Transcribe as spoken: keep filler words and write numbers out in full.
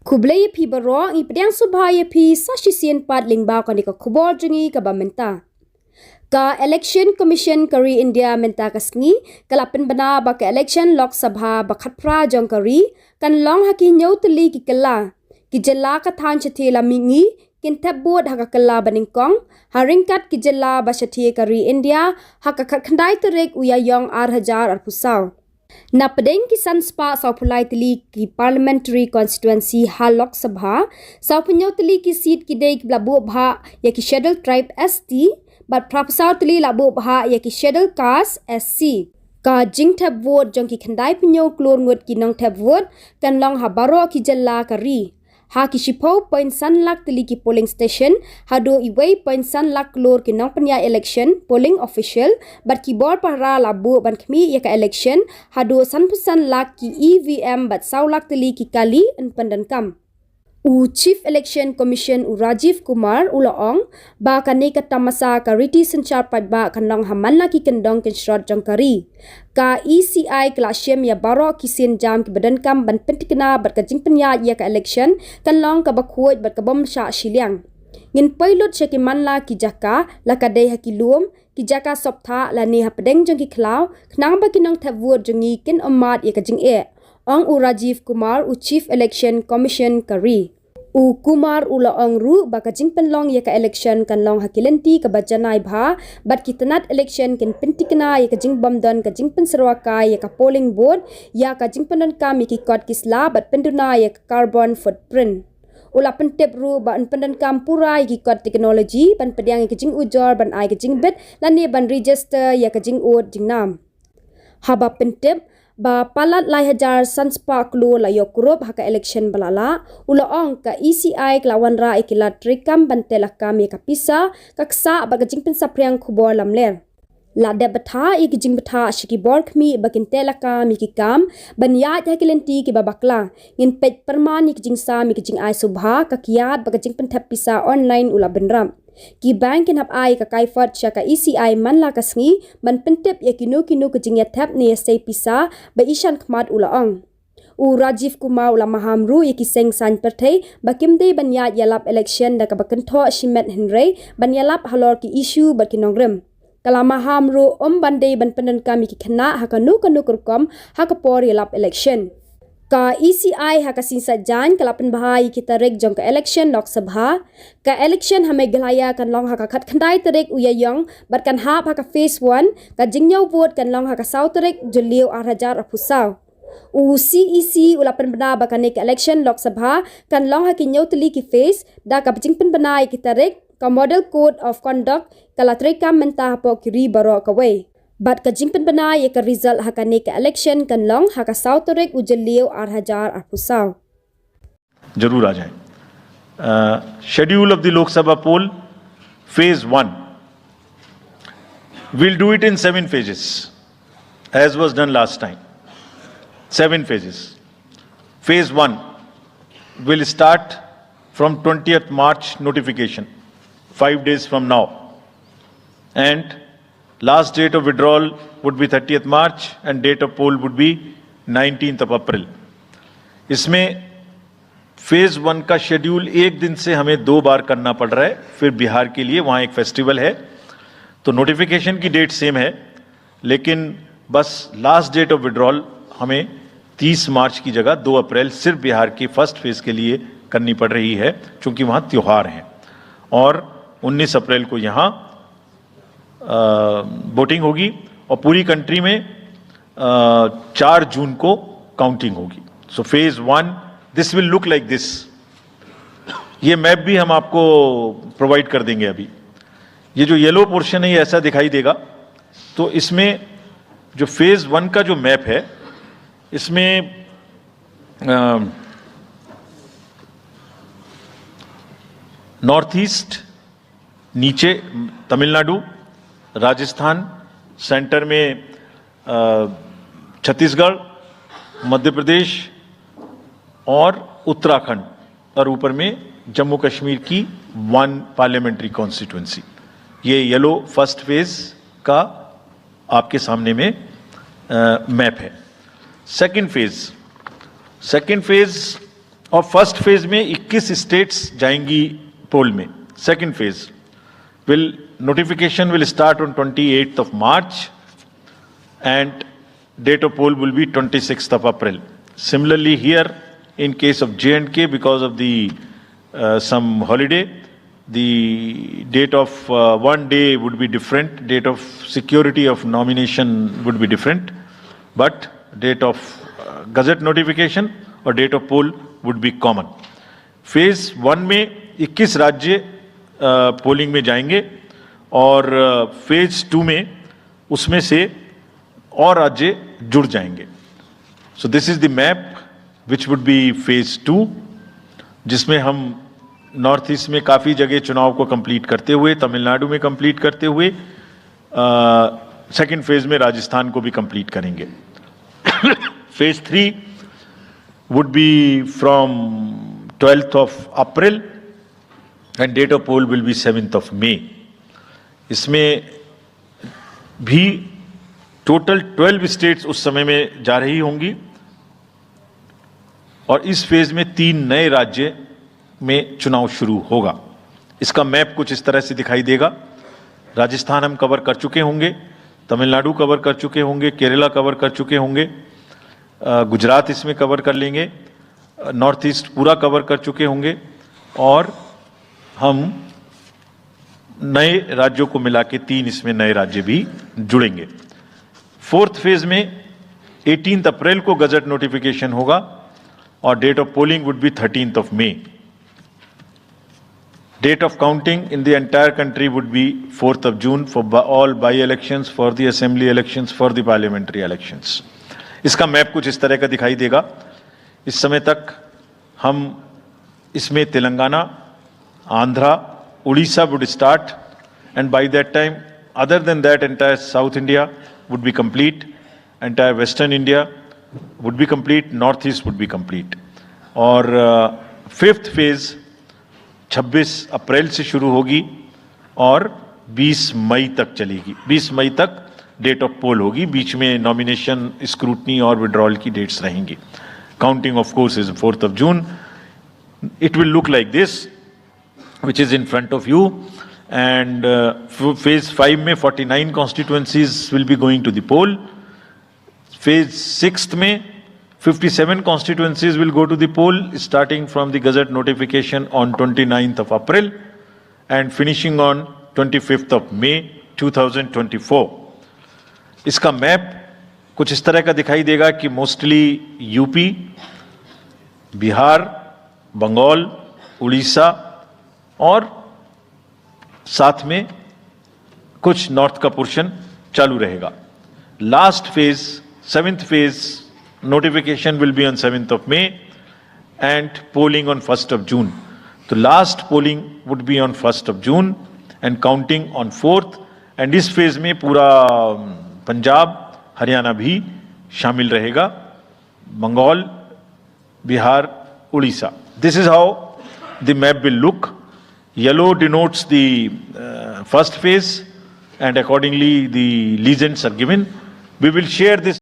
Khublei ïa phi baroh, ngi pdiang sngewbha ïa phi sa shisien pat lyngba kane ka khubor jong ngi kaba mynta. Ka Election Commission ka ri India mynta ka sngi ka la pynbna ba ka election Lok Sabha ba khatphra jong ka ri kan long ha ki hynñiew tylli ki kylla. Ki jylla ka thaiñ shatei la mihngi kin thep vote ha ka kylla banyngkong, ha ryngkat ki jylla ba shatei ka ri India, ha ka khatkhyndai tarik u Ïaïong ar hajar arphew saw. Na pdeng ki san spah sawphew lai tylli ki parliamentary constituency ha Lok Sabha, sawphew hynñiew tylli ki seat ki dei kiba la buh bhah ïa ki Scheduled Tribe, S T, bad phraphew saw tylli la buh bhah ïa ki Scheduled Caste, S C. Ka jingthep vote jong ki khyndai phew hynñiew klur ngut ki nongthep vote kan long ha baroh ki jylla ka ri. Ha ki shiphew point san lak tylli ki polling station, haduh uwei point san lak klur ki nongpynïaid election, polling official, bad ki bor pahara la buh ban khmih ïa ka election, haduh sanphew san lak ki E V M bad saw lak tylli ki kali yn pyndonkam. U Chief Election Commission u Rajiv Kumar u la ong ba kane ka tamasa ka riti synshar paidbah kan long ha man la ki kyndong kynshrot jong ka ri. Ka E C I ka la shim ïa baroh ki sienjam kiba donkam ban pyntikna bad ka jingpynïaid ïa ka election kan long kaba khuid bad kabym shah shiliang. Ngin poi lut sha ki man la ki jaka, la ka dei ha ki lum, ki jaka sop thah lane ha pdeng jong ki khlaw, khnang ba ki nongthep vote jong ngi kin ym mad ïa ka jingeh, ong u Rajiv Kumar, u Chief Election Commission ka ri. U Kumar u la ong ruh ba ka jingpynlong ïa ka election kan long ha ki lynti kaba janai bha, bad ki tnat election kin pyntikna ïa ka jingbymdon ka jingpynsyrwa kai ïa ka polling booth, ïa ka jingpyndonkam ïa ki kot ki sla bad pynduna ïa ka carbon footprint. U la pyntip ruh ba yn pyndonkam pura ïa ki kot technology ban pdiang ïa ka jingujor ban ai ka jingbit lane ban register ïa ka jingud jingnam. Haba pyntip ba palat lai hajar san spah klur la ïoh kurup ha ka election ba la lah, u la ong ka E C I ka la wanrah ïa ki lad treikam ban teh lakam ïa ka pisa, ka ksah bad ka jingpynsaphriang khubor lamler. La dep bthah ïa ki jingbthah sha ki bor khmih ba kin teh lakam ïa ki kam ban ïaid ha ki lynti kiba bakla. Ngin peit pyrman ïa ki jingsam ïa ki jingai sngewbha, ka kiad bad ka jingpynthep pisa online u la bynrap. Ki bank kin hap ai ka kaifot sha ka E C I man la ka sngi ban pyntip ïa kino kino ki jingïathep ne ïasei pisa ba ishan khmat, u la ong. U Rajiv Kumar u la maham ruh ïa ki seng saiñ pyrthei ba kim dei ban ïaid ïalap election da kaba kynthoh shimet hynrei ban ïalap halor ki issue bad ki nongrim. Ka la maham ruh ym ban dei ban pyndonkam ïa ki khynnah ha kano kano ka rukom ha ka por ïalap election. Ka E C I ha ka sngi Saitjaiñ ka la pynbha ïa ki tarik jong ka election Lok Sabha. Ka election ha Meghalaya kan long ha ka khatkhyndai tarik u Ïaïong bad kan hap ha ka phase one, ka jingngiaw vote kan long ha ka saw tarik Jylliew ar hajar arphew saw. U C E C u la pynbna ba kane ka election Lok Sabha kan long ha ki hynñiew tylli ki phase, da kaba jingpynbna ïa ki tarik, ka Model Code of Conduct ka la treikam mynta hapoh ki ri baroh kawei. Bad ka jingpynbna ïa ka result ha kane ka election kan long ha ka saw tarik u Jylliew ar hajar arphew saw. जरूर आ जाएं। Uh, schedule of the Lok Sabha poll, phase one. We'll do it in seven phases, as was done last time. Seven phases. Phase one will start from twentieth March notification, five days from now. And last date of withdrawal would be thirtieth March and date of poll would be nineteenth of April. इसमें फेज वन का शेड्यूल एक दिन से हमें दो बार करना पड़ रहा है। फिर बिहार के लिए वहाँ एक फेस्टिवल है, तो नोटिफिकेशन की डेट सेम है, लेकिन बस लास्ट डेट ऑफ विड्रॉल हमें तीस मार्च की जगह दो अप्रैल सिर्फ बिहार के फर्स्ट फेज के लिए करनी पड़ रही है, क्योंकि वहाँ त्यौहार हैं। और उन्नीस अप्रैल को यहाँ वोटिंग होगी और पूरी कंट्री में चार जून को काउंटिंग होगी। So phase one, this will look like this. ये मैप भी हम आपको प्रोवाइड कर देंगे अभी। ये जो येलो पोर्शन है, ये ऐसा दिखाई देगा। तो इसमें जो फेज वन का जो मैप है, इसमें नॉर्थ ईस्ट, नीचे तमिलनाडु, राजस्थान, सेंटर में छत्तीसगढ़, मध्य प्रदेश और उत्तराखंड, और ऊपर में जम्मू कश्मीर की वन पार्लियामेंट्री कॉन्स्टिट्यूएंसी। ये येलो फर्स्ट फेज का आपके सामने में मैप है। सेकंड फेज, सेकंड फेज और फर्स्ट फेज में इक्कीस स्टेट्स जाएंगी पोल में। Second phase will notification will start on twenty eighth of March and date of poll will be twenty sixth of April. Similarly, here in case of J and K, because of the uh, some holiday, the date of uh, one day would be different, date of security of nomination would be different, but date of uh, gazette notification or date of poll would be common. फेज वन में इक्कीस राज्य पोलिंग में जाएंगे और फेज टू में उसमें से और राज्य जुड़ जाएंगे. So this is the map which would be phase two, जिसमें हम नॉर्थ ईस्ट में काफ़ी जगह चुनाव को कंप्लीट करते हुए, तमिलनाडु में कंप्लीट करते हुए सेकंड फेज में राजस्थान को भी कंप्लीट करेंगे. Phase three would be from twelfth of April and date of poll will be seventh of May. इसमें भी टोटल ट्वेल्व स्टेट्स उस समय में जा रही होंगी और इस फेज में तीन नए राज्य में चुनाव शुरू होगा. इसका मैप कुछ इस तरह से दिखाई देगा. राजस्थान हम कवर कर चुके होंगे, तमिलनाडु कवर कर चुके होंगे, केरला कवर कर चुके होंगे, अ, गुजरात इसमें कवर कर लेंगे, नॉर्थ ईस्ट पूरा कवर कर चुके होंगे और हम नए राज्यों को मिला के तीन इसमें नए राज्य भी जुड़ेंगे. फोर्थ फेज में एटीन्थ अप्रैल को गजट नोटिफिकेशन होगा और date of polling would be thirteenth of May. Date of counting in the entire country would be fourth of June for bi- all by elections, for the assembly elections, for the parliamentary elections. इसका मैप कुछ इस तरह का दिखाई देगा. इस समय तक हम इसमें तेलंगाना, आंध्रा, उड़ीसा would start, and by that time, other than that, entire South India would be complete, entire Western India would be complete, North East would be complete. और फिफ्थ फेज छब्बीस अप्रैल से शुरू होगी और बीस मई तक चलेगी. बीस मई तक डेट ऑफ पोल होगी. बीच में नॉमिनेशन, स्क्रूटनी और विड्रॉल की डेट्स रहेंगी. Counting, of course, is fourth of June. It will look like this, which is in front of you. And uh, f- phase five में forty nine constituencies will be going to the poll. Phase sixth में fifty seven constituencies will go to the poll, starting from the gazette notification on twenty ninth of April and finishing on twenty fifth of May two thousand twenty four. इसका मैप कुछ इस तरह का दिखाई देगा कि मोस्टली यूपी, बिहार, बंगाल, उड़ीसा और साथ में कुछ नॉर्थ का पोर्शन चालू रहेगा. Last phase, seventh phase, notification will be on seventh of May and polling on first of June. So last polling would be on first of June and counting on fourth. And इस फेज में पूरा पंजाब, हरियाणा भी शामिल रहेगा, बंगाल, बिहार, उड़ीसा. This is how the map will look. Yellow denotes the uh, first phase, and accordingly the legends are given. We will share this